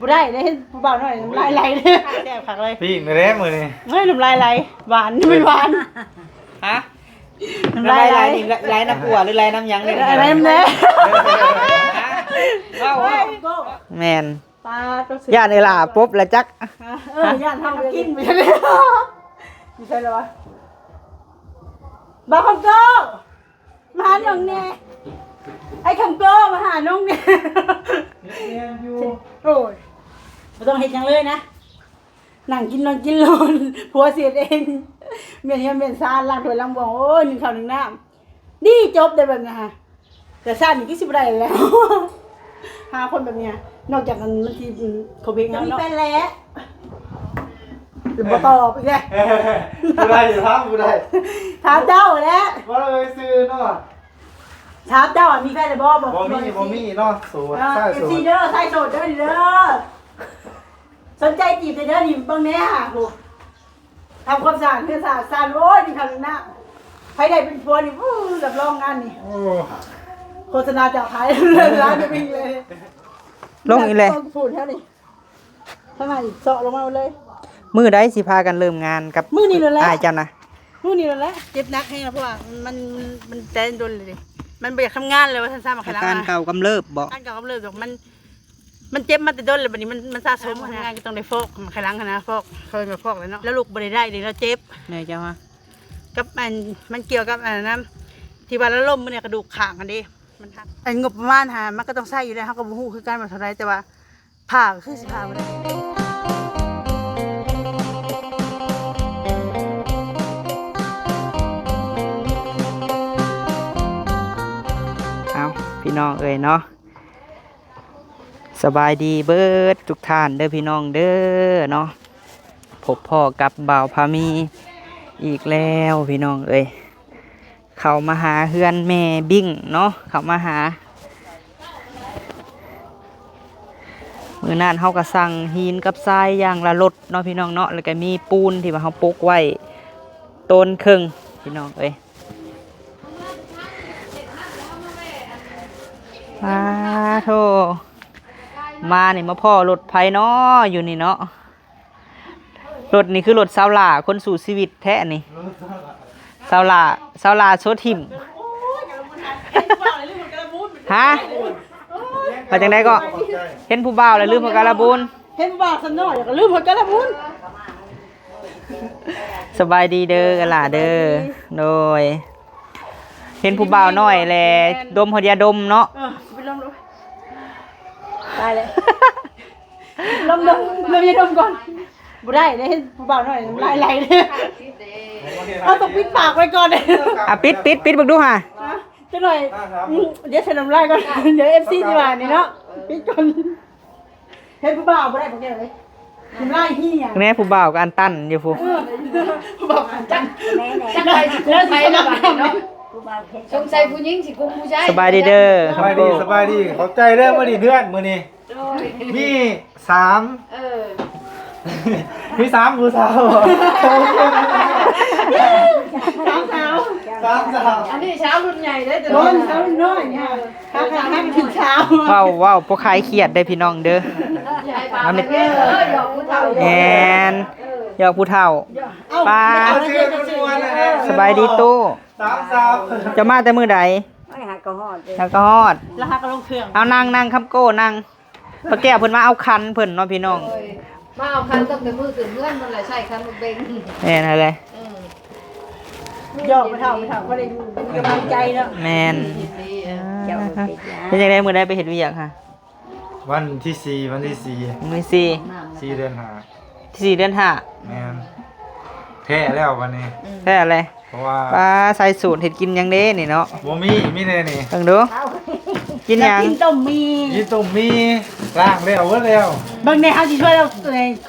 ບໍ່ໄດ້ເດ້ ເຫັນຜູ້ບ່າວນ້ອຍນ້ຳລາຍໄຫຼເດ້ ແຊບຄັກເລີຍ ປີ້ງແທ້ມື້ນີ້ ເອີຍ ນ້ຳລາຍໄຫຼ ຫວານ ມັນຫວານ ຮະ ນ້ຳລາຍໄຫຼ ນ້ຳລາຍໄຫຼນີ້ໄຫຼນ້ຳອົ່ວ ຫຼືໄຫຼນ້ຳຫຍັງນີ້ ໄຫຼນຳແດ່ ເວົ້າ ເວົ້າ ແມ່ນ ປາດ ຢ້ານເອື້ອຍຫຼ້າປົບລະຈັກ ເອີ ຢ້ານເຮົາກິນ ຢູ່ໃສລະວະ ບ່າວຄຳໂກ້ ມາຫານ້ອງແດ່ ໄອ້ຄຳໂກ້ ມາຫານ້ອງແດ່ ແມ່ນຢູ່ ໂອ້ຍ ບໍ່ຕ້ອງເຮັດຫຍັງເລີຍນະ ນັ່ງກິນນອນກິນໂລດ ຜົວຊິເຮັດເອງ ມ້ຽນເຮືອນມ້ຽນຊານ ລ້າງຖ້ວຍລ້າງບ່ວງ ໂອ້ຍ ໜຶ້ງເຂົ້າໜຶ້ງນ້ຳ ດີຈົບໄດ້ແບບນີ້ຫັ້ນ ແຕ່ຊາດນີ້ຄືຊິບໍ່ໄດ້ແລ້ວ ຫາຄົນແບບນີ້ ນອກຈາກອັນມັນຊິ ອືມ ເຂົາເພງເຮົາເນາະ ແລ້ວ ບໍ່ຕອບອີກແລ້ວ ຜູ້ໃດຖາມຜູ້ໃດ ຖາມເຈົ້າແຫຼະ ບໍ່ໄດ້ເອີ່ຍຊື່ເນາະ ຖາມເຈົ້າມີແຟນແລ້ວບໍ່ ບໍ່ມີ ບໍ່ມີເນາະ ໂສດ ເອີ ຊາຍໂສດ ເອັຟຊີເດີ ຊາຍໂສດເດີ ເດີ ສົນໃຈຈີບເດີ ນີ້ເບິ່ງແດ່ຫາ ໂອ້ ທຳຄວາມສະອາດເຮືອນສະອາດຊານ ໂອ້ຍ ນີ້ຄັກນະ ໃຜໄດ້ເປັນຜົວນີ້ ອູ້ ຮັບຮອງງານນີ້ ໂອ້ ໂຄສະນາເຈົ້າຂາຍເລີຍ ຮ້ານນີ້ເລີຍ ລົງອີກແລ້ວ ຕ້ອງພູດແຖວນີ້ ທາງໃນເຊາະລົງມາເລີຍ ມື້ໃດຊິພາກັນເລີ່ມງານກັບ ມື້ນີ້ໂລດແຫຼະ ອ້າຍເຈົ້ານະ ມື້ນີ້ໂລດແຫຼະ ເຈັບໜັກແຮງ ເພາະວ່າມັນ ມັນ ມັນແຕ່ດົນເລີຍເດ້ ມັນບໍ່ຢາກທຳງານເລີຍວ່າຊັ້ນຊະ ມາໄຂ່ຫຼັງ ອາການເກົ່າກຳເລີບບໍ ອາການເກົ່າກຳເລີບດອກ ມັນ ມັນເຈັບມາແຕ່ດົນແລ້ວ ບັດນີ້ມັນ ມັນສະສົມ ທຳງານກໍຕ້ອງໄດ້ຟອກ ໄຂ່ຫຼັງຫັ້ນນະ ຟອກ ເຂົາເອີ້ນວ່າຟອກແຫຼະເນາະ ແລ້ວລຸກບໍ່ໄດ້ໄດ້ເລີຍ ແລ້ວເຈັບ ແມ່ເຈົ້າຫະ ກັບອັນ ມັນກ່ຽວກັບອັນນັ້ນນຳ ທີ່ວ່າລະລົ້ມມື້ນີ້ ກະດູກຂ້າງຫັ້ນເດ້ ມັນຫັກ ອັນງົບປະມານຫາ ມັນກໍຕ້ອງໃຊ້ຢູ່ແລ້ວ ເຮົາກໍບໍ່ຮູ້ຄືກັນວ່າເທົ່າໃດ ແຕ່ວ່າ ຜ່າກໍຄືຊິຜ່າບໍ່ໄດ້ ເອົ້າ ພີ່ນ້ອງເອີຍເນາະ ສະບາຍດີເບີດທຸກທ່ານເດີພີ່ນ້ອງເດີເນາະ ພົບພໍ້ກັບບ່າວພາມີອີກແລ້ວພີ່ນ້ອງເອີຍ. ເຂົ້າມາຫາເຮືອນແມ່ບິ້ງເນາະ ເຂົ້າມາຫາ ມື້ນັ້ນເຮົາກໍສັ່ງຫີນກັບຊາຍຢ່າງລະລົດເນາະພີ່ນ້ອງເນາະ ແລ້ວກໍມີປູນທີ່ວ່າເຮົາປົກໄວ້ໂຕນເຄິ່ງພີ່ນ້ອງເອີຍ. ປາໂທ້ ມານີ້ມາພໍ້ລົດໃຜເນາະ ຢູ່ນີ້ເນາະ. ລົດນີ້ຄືລົດສາວຫຼ້າຄົນສູ້ຊີວິດແທ້ນີ້ ສາວຫຼ້າ ສາວຫຼ້າໂຊຖິ້ມ ຮະ ວ່າຈັ່ງໃດກໍ ເຫັນຜູ້ບ່າວແລ້ວລືມຫົວກາລະບູນ ເຫັນຜູ້ບ່າວຊຳນ້ອຍແລ້ວກໍລືມຫົວກາລະບູນ. ສະບາຍດີເດີ ເອື້ອຍຫຼ້າເດີ ໂດຍ ເຫັນຜູ້ບ່າວນ້ອຍແລ້ວດົມຫົວຢາດົມເນາະ ເອີ ຊິເປັນລົມ ຕາຍແລ້ວ. ດມ ດມ ດມ ຢ່າດມກ່ອນ ບໍ່ໄດ້ເດ້ ເຫັນຜູ້ບ່າວນ້ອຍນ້ຳລາຍໄຫຼເດ້ ເຮົາຕ້ອງປິດປາກໄວ້ກ່ອນເດ້. ອ່ະ ປິດ ປິດ ປິດເບິ່ງດູຫາ ຮະ ຈັກໜ້ອຍ ອືມ ດຽວໃສ່ນ້ຳລາຍກ່ອນ ດຽວເອັຟຊີຊິວ່ານີ້ເນາະ ປິດກ່ອນ. ເຫັນຜູ້ບ່າວບໍ່ໄດ້ ພວກແກເອີຍ ນ້ຳລາຍເຫ່ຍ ແນ່ ຜູ້ບ່າວກໍອັນຕັນຢູ່ພຸ້ນ ເອີ ຜູ້ບ່າວກໍອັນຕັນ ຈັກໃຜຊິກຸມໃຜລະບາດນີ້ເນາະ ສົງໄສຜູ້ຍິງຊິກຸມຜູ້ຊາຍ. ສະບາຍດີເດີ ສະບາຍດີ ສະບາຍດີ ຂອບໃຈເດີ ມື້ນີ້ເດືອນມື້ນີ້ ໂດຍ ມີສາມ ເອີ ມີສາມຜູ້ສາວ ສາມສາວ ສາມສາວ ອັນນີ້ສາວລຸ້ນໃຫຍ່ເດ້ ໂດຍ ສາວລຸ້ນນ້ອຍນີ້ ເອີ ຫາກະຫາກເປັນສາວ ເວົ້າ ເວົ້າບໍ່ຄາຍຄຽດເດ້ພີ່ນ້ອງເດີ ເອີ ເນາະ ແມ່ນ ເອີ ຫຍອກຜູ້ເຖົ້າ ເອີ ປາ ເອົາ ສະບາຍດີຕູ້ ສາມສາວ ເຈົ້າມາແຕ່ມື້ໃດ? ຫາກະຮອດເດ້ ຫາກະຮອດ ແລ້ວຫາກະລົງເຄື່ອງ ເອົານັ່ງ ນັ່ງ ຄຳໂກ້ນັ່ງ ປ້າແກ້ວເພິ່ນມາເອົາຄັນເພິ່ນເນາະພີ່ນ້ອງ ໂດຍ ມາເອົາຄັນຕັ້ງແຕ່ມື້ຂຶ້ນເຮືອນພຸ້ນແຫຼະ ໃຊ້ຄັນບັກເບັງ ແມ່ນຫັ້ນແຫຼະ ເອີ ຢອກໄປເຖົ້າ ໄປເຖົ້າ ພໍໄດ້ມີກຳລັງໃຈເນາະ ແມ່ນ ເອີ ເຮັດຈັ່ງໃດ ມື້ໃດໄປເຮັດວຽກຫະ? ວັນທີສີ່ ວັນທີສີ່ ມື້ທີສີ່ ສີ່ເດືອນຫ້າ ທີສີ່ເດືອນຫ້າ ແມ່ນ ແທ້ແລ້ວບັດນີ້ ແທ້ແລ້ວ ເພາະວ່າ ປ້າ ໃສ່ສູດເຮັດກິນຫຍັງເດ້ນີ້ເນາະ ບໍ່ມີ ມີແຕ່ນີ້ ເບິ່ງດູ ກິນຫຍັງ ກິນຕົ້ມໝີ່ ກິນຕົ້ມໝີ່ ລ້າງແລ້ວເບິດແລ້ວ ເບິ່ງແດ່ ເຮົາຊິຊ່ວຍລາວ ເອີ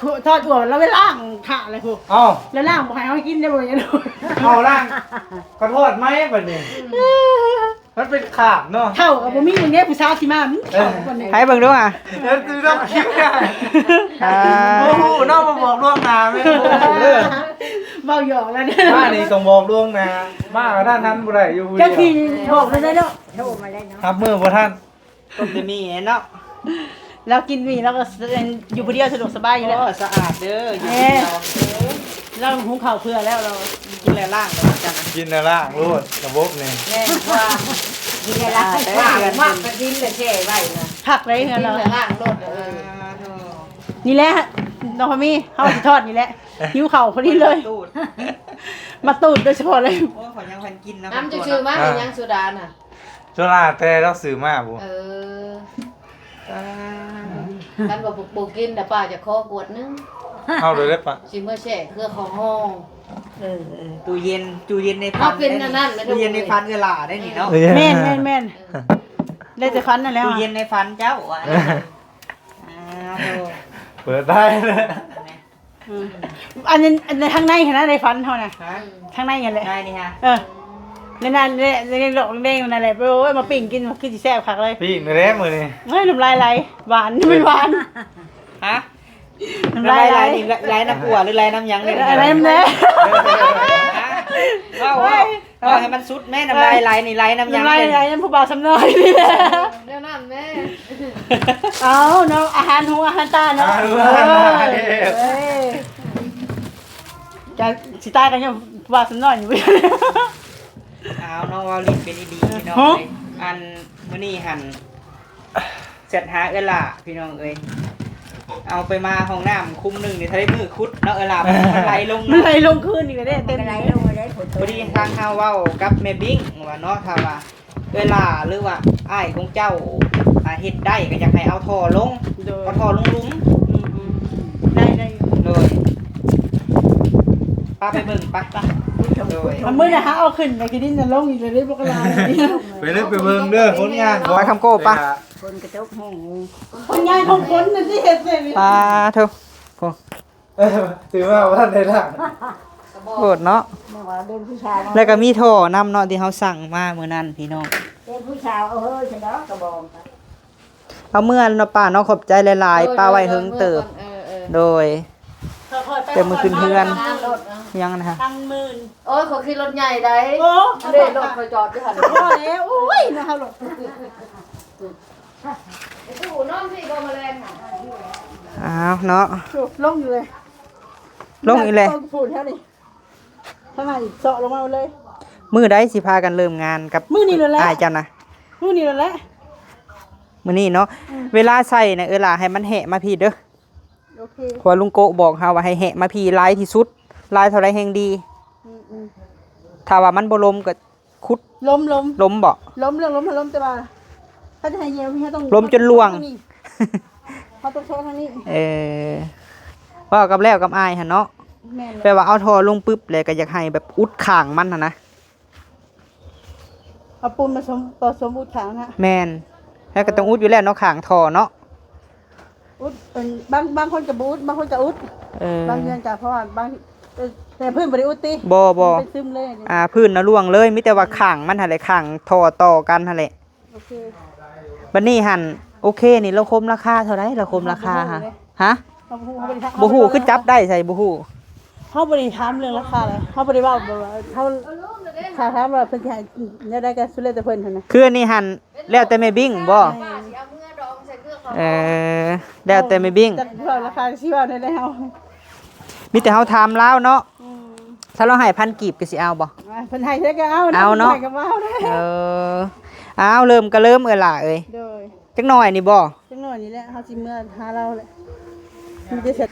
ທອດອົ່ວ ລາວໄປລ້າງຖ້າແລ້ວພຸ້ນ ເອົ້າ ລາວລ້າງບໍ່ໃຫ້ເຮົາກິນໄດ້ບໍ່ ເອົ້າ ລ້າງ ກໍທອດໃໝ່ບັດນີ້ ມັນເປັນຂາບເນາະ ເຖົ້າກໍບໍ່ມີ ເບິ່ງແດ່ ຜູ້ສາວຊິມາ ມັນເຖົ້າປານໃດ ໃຫ້ເບິ່ງດູຫະ ເອີ ຄືຕ້ອງຄິດ ອ່າ ບໍ່ຮູ້ເນາະ ບໍ່ບອກລ່ວງໜ້າແມ່ນບໍ່ຮູ້ເດີ ເວົ້າຫຍອກແລ້ວເດີ ມານີ້ຕ້ອງບອກລ່ວງໜ້າ ມາກະທັນຫັນບໍ່ໄດ້ຢູ່ຜູ້ດຽວ ຈັກຊິບອກແລ້ວເນາະ ໂທມາແລ້ວເນາະ ຮັບມື້ບໍ່ທັນ ຕົ້ມແຕ່ໝີ່ເນາະ ລາວກິນໝີ່ ລາວກໍຢູ່ຜູ້ດຽວສະດວກສະບາຍຢູ່ແລ້ວ. ໂອ້ ສະອາດເດີ ຢູ່ຜູ້ດຽວ. ລາວຫຸງເຂົ້າເພື່ອແລ້ວ ລາວກິນແລ້ວລ້າງ ກິນແລ້ວລ້າງໂລດ ລະບົບນີ້. ແມ່ນ ເພາະວ່າກິນແລ້ວລ້າງ ເອີ ມັກກະດິນແລ້ວແຊ່ໄວ້ນະ ຄັກເລີຍເຮືອນລາວ ກິນແລ້ວລ້າງໂລດ. ເອີ ນີ້ແຫຼະ ນ້ອງພາມີ ເຮົາຊິທອດນີ້ແຫຼະ ຫິວເຂົ້າພໍດີເລີຍ ມາຕູດໂດຍສະເພາະເລີຍ. ໂອ້ ຂ້ອຍຍັງພັນກິນນະ. ນ້ຳຈະຊື້ມາໃຫ້ຫຍັງ ໂຊດານະ? ໂຊດາແຕ່ລາວຊື້ມາພຸ້ນ. ເອີ ອ່າ ຄັນວ່າບໍ່ ບໍ່ກິນນະ ປ້າຈະຂໍກວດໜຶ່ງ. ເອົາເລີຍເດ້ປ້າ ຊິເມືອແຊ່ເຄືອຂອງຫໍ່. ເອີ ເອີ ຕູ້ເຢັນ ຕູ້ເຢັນໃນຝັນ ເຮົາເປັນອັນນັ້ນແມ່ນ ຕູ້ເຢັນໃນຝັນເອື້ອຍຫຼ້າໄດ໋ນີ້ເນາະ. ແມ່ນໆໆ ເອີ ແລ້ວແຕ່ຝັນນັ້ນແຫຼະ ຕູ້ເຢັນໃນຝັນເຈົ້າ. ອ້າວ ເປີດໄດ້ເລີຍ. ອືມ ອັນນັ້ນ ອັນນັ້ນທາງໃນຫັ້ນນະ ໃນຝັນເຮົານະ. ຮະ? ທາງໃນຫັ້ນແຫຼະ ໃນນີ້ຮະ? ເອີ ໃນນັ້ນແຫຼະ ໃນດອກແດງໆນັ້ນແຫຼະ. ໂອ້ຍ ມາປີ້ງກິນ ຄືຊິແຊບຄັກເລີຍ. ປີ້ງແລ້ວມື້ນີ້ ເອີຍ ນ້ຳລາຍໄຫຼ ຫວານ ມັນຫວານ. ຮະ? ນ້ຳລາຍໄຫຼ ນ້ຳລາຍໄຫຼນີ້ ໄຫຼນຳຜົວ ຫຼືໄຫຼນຳຫຍັງນີ້? ໄຫຼນຳແດ່. ເວົ້າ ເວົ້າ ເວົ້າໃຫ້ມັນສຸດແມ້ ນ້ຳລາຍໄຫຼນີ້ໄຫຼນຳຫຍັງ? ນ້ຳລາຍໄຫຼນຳຜູ້ບ່າວຊຳນ້ອຍນີ້ແຫຼະ ແນວນັ້ນແມ້. ເອົາເນາະ ອາຫານຫູອາຫານຕາເນາະ ອາຫານຫູອາຫານຕາ. ເອີ ເອີ ຈະຊິຕາຍກັນຍ້ອນຜູ້ບ່າວຊຳນ້ອຍນີ້. ເອົາເນາະ ເວົ້າຫຼິ້ນເປັນອີ່ຫຼີພີ່ນ້ອງເອີຍ. ອັນມື້ນີ້ຫັ້ນ ແຊັດຫາເອື້ອຍຫຼ້າພີ່ນ້ອງເອີຍ ເອົາໄປມາຫ້ອງນ້ຳຄຸມໜຶ່ງນີ້ ຖ້າໄດ້ມື້ຂຸດເນາະ ເອື້ອຍຫຼ້າ ມັນໄຫຼລົງ ມັນໄຫຼລົງຄືນນີ້ກະໄດ້ເຕັມ ມັນໄຫຼລົງໄດ້. ພໍດີທາງເຮົາເວົ້າກັບແມ່ບິ້ງວ່າເນາະ ຖ້າວ່າເອື້ອຍຫຼ້າ ຫຼືວ່າອ້າຍຂອງເຈົ້າ ອ່າ ເຮັດໄດ້ກະຢາກໃຫ້ເອົາທໍ່ລົງ ໂດຍ ເອົາທໍ່ລົງຫຼຸມ. ອືມໆ ໄດ້ ໄດ້ຢູ່ ໂດຍ. ປະ ໄປເບິ່ງ ໄປ ໄປ ໂດຍ. ມື້ໜ້າເຮົາເອົາຂຶ້ນໄປ ຂີ້ດິນນະລົງອີກແລ້ວເດ້ ບັກຫຼາຍ. ໄປເດີ ໄປເບິ່ງເດີ ຜົນງານຂອງ ໄປຄຳໂກ້ ໄປ. ຝົນກະຕົກແຮງ ຜົນງານຂອງຝົນນັ້ນທີ່ເຮັດເລີຍ. ປາໂທ ໂອ້ ເອີ ຖືວ່າບໍ່ທັນໄດ້ລ້າງ ໂພດເນາະ. ແລ້ວກະມີທໍ່ນຳເນາະ ທີ່ເຮົາສັ່ງມາມື້ນັ້ນພີ່ນ້ອງ ເປັນຜູ້ສາວເອົາເຮີ້ຊະດອກກະບອງ. ເອົາເມືອເນາະປ້າເນາະ ຂອບໃຈຫຼາຍໆ ປ້າໄວ້ເຫິງເຕີບ ເອີໆ ໂດຍ. ແຕ່ມື້ຂຶ້ນເຮືອນ ຍັງນະ ຕັ້ງໝື່ນ. ໂອ້ຍ ເຂົາຂີ່ລົດໃຫຍ່ໃດ ໂອ້ ເດ້ ລົດຂ້ອຍຈອດຢູ່ຫັ້ນ ພໍແລ້ວ. ໂອ້ຍ ມາເຮົາລົດ ໄປຕູ້ນອນພີ້ບໍ່ມາແລງ. ອ້າວເນາະ ລົງຢູ່ເລີຍ ລົງອີກແລ້ວ ພຸ້ນແຖວນີ້ ທາງໃນເຊາະລົງມາເລີຍ. ມື້ໃດຊິພາກັນເລີ່ມງານກັບ ມື້ນີ້ແຫຼະ ອ້າຍເຈົ້ານະ? ມື້ນີ້ແຫຼະ ມື້ນີ້ເນາະ. ອືມ ເວລາໃສ່ນະ ເອີຫຼາ ໃຫ້ມັນແຫະມາພີ້ເດີ. ໂອເຄ ເພາະວ່າລຸງໂກະບອກເຮົາວ່າໃຫ້ແຫະມາພີ້ຫຼາຍທີ່ສຸດ ຫຼາຍເທົ່າໃດແຮ່ງດີ. ອືມໆ ຖ້າວ່າມັນບໍ່ລົມກະ ຂຸດ ລົມ ລົມ ລົມບໍ? ລົມ ເລື່ອງລົມ ລົມ ແຕ່ວ່າຖ້າຈະໃຫ້ເຫຍວ ເຮົາຕ້ອງ ລົມຈົນລ່ວງ ເຮົາຕ້ອງເຊາະທາງນີ້. ເອີ ເວົ້າກັບແລ້ວກັບອ້າຍຫັ້ນເນາະ. ແມ່ນແຫຼະ ແບບວ່າເອົາທໍ່ລົງປຶບ ແລ້ວກະຢາກໃຫ້ແບບອຸດຂ້າງມັນຫັ້ນນະ. ເອົາປູນມາສົມ ປະສົມອຸດຂ້າງນະ. ແມ່ນ ແລ້ວກະຕ້ອງອຸດຢູ່ແລ້ວເນາະ ຂ້າງທໍ່ເນາະ. ອຸດ ເອີ ບາງ ບາງຄົນກະບໍ່ອຸດ ບາງຄົນກະອຸດ. ເອີ ບາງເຮືອນກະ ເພາະວ່າບາງ ເອີ ແຕ່ພື້ນບໍ່ໄດ້ອຸດຕິ? ບໍ່ ບໍ່ ມັນເປັນຊຶມເລີຍ. ອ່າ ພື້ນນະລ່ວງເລີຍ ມີແຕ່ວ່າຂ້າງມັນຫັ້ນແຫຼະ ຂ້າງທໍ່ຕໍ່ກັນຫັ້ນແຫຼະ. ໂອເຄ ບັດນີ້ຫັ້ນ ໂອເຄນີ້ ລະຄົມລາຄາເທົ່າໃດ? ລະຄົມລາຄາຫະ? ເຮົາບໍ່ຮູ້ເດ້ ຮະ? ເຮົາບໍ່ຮູ້ ເຮົາບໍ່ຮູ້ ຄືຈັບໄດ້ໃສບໍ່ຮູ້? ເຮົາບໍ່ໄດ້ຖາມເລື່ອງລາຄາເລີຍ ເຮົາບໍ່ໄດ້ເວົ້າແບບວ່າ ເຮົາ ຖ້າຖາມວ່າເພິ່ນຊິໃຫ້ແນວໃດກະສຸດແລ້ວແຕ່ເພິ່ນຫັ້ນນະ. ຄືອັນນີ້ຫັ້ນ ແລ້ວແຕ່ແມ່ບິ້ງບໍ? ແມ່ນ ເອີ ແລ້ວແຕ່ແມ່ບິ້ງ ຈັກເວົ້າລາຄາຊິເວົ້າແນວໃດເຮົາ. ມີແຕ່ເຮົາຖາມລາວເນາະ. ອືມ ຖ້າລາວໃຫ້ພັນກີບກະຊິເອົາບໍ? ອ່າ ເພິ່ນໃຫ້ເທົ່າໃດກະເອົານະ ເອົາເນາະ ເພິ່ນໃຫ້ກະເອົານະ. ເອີ ອ້າວ ເລີ່ມກະເລີ່ມເອີຫຼ້າເອີຍ. ໂດຍ ຈັກໜ້ອຍນີ້ບໍ? ຈັກໜ້ອຍນີ້ແຫຼະ ເຮົາຊິເມືອຫາລາວແຫຼະ. ມີແຕ່ສັດ